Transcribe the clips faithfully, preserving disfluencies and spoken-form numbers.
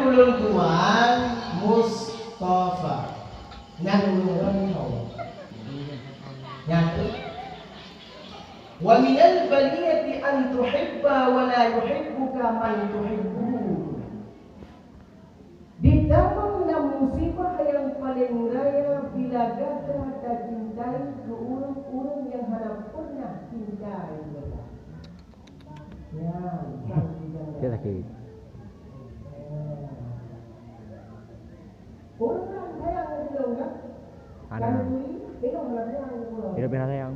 Ulôn tuan Mustafa. Nyan ulôn tuan Mustafa. Nyan tu. Wa minal baliyati an tuhibba wa la yuhibbuka man tuhibbuhu. Di tamong lam musibah nyang paleng raya bila gata tacintai keu ureuëng-ureuëng nyang hana peureunah cintai gata. Ya, Dia sakit. Ureuëng nyang sayang keu ulôn kan? Ada. Kami turi, tengok hana sayang keu ulôn. Dia lebih sayang.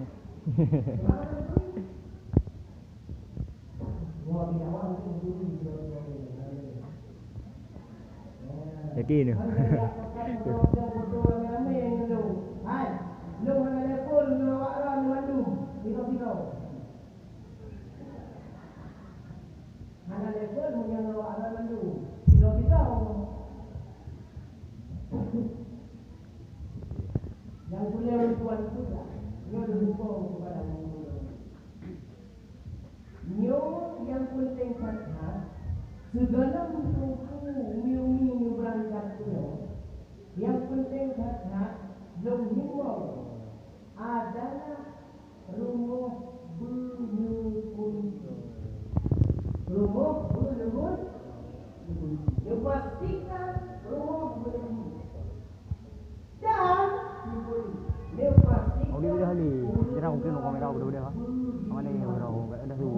Yakin tu. Nyang mulia ulôn tuan peuet, nyoe lôn hubong keupada gurée. Nyoe nyang peunteng that-that, sigohlom teungku umi-umi nyoe beurangkat nyoe, nyang peunteng that-that lôn himbong adalah rumoh beuneukunci. Rumoh beuneukunci. Neupastikan rumoh beuneukunci. Dan neupastikan. Oh, dia dah ni. Dia dah mungkin kamera udah udah. Mana ni udah udah tu.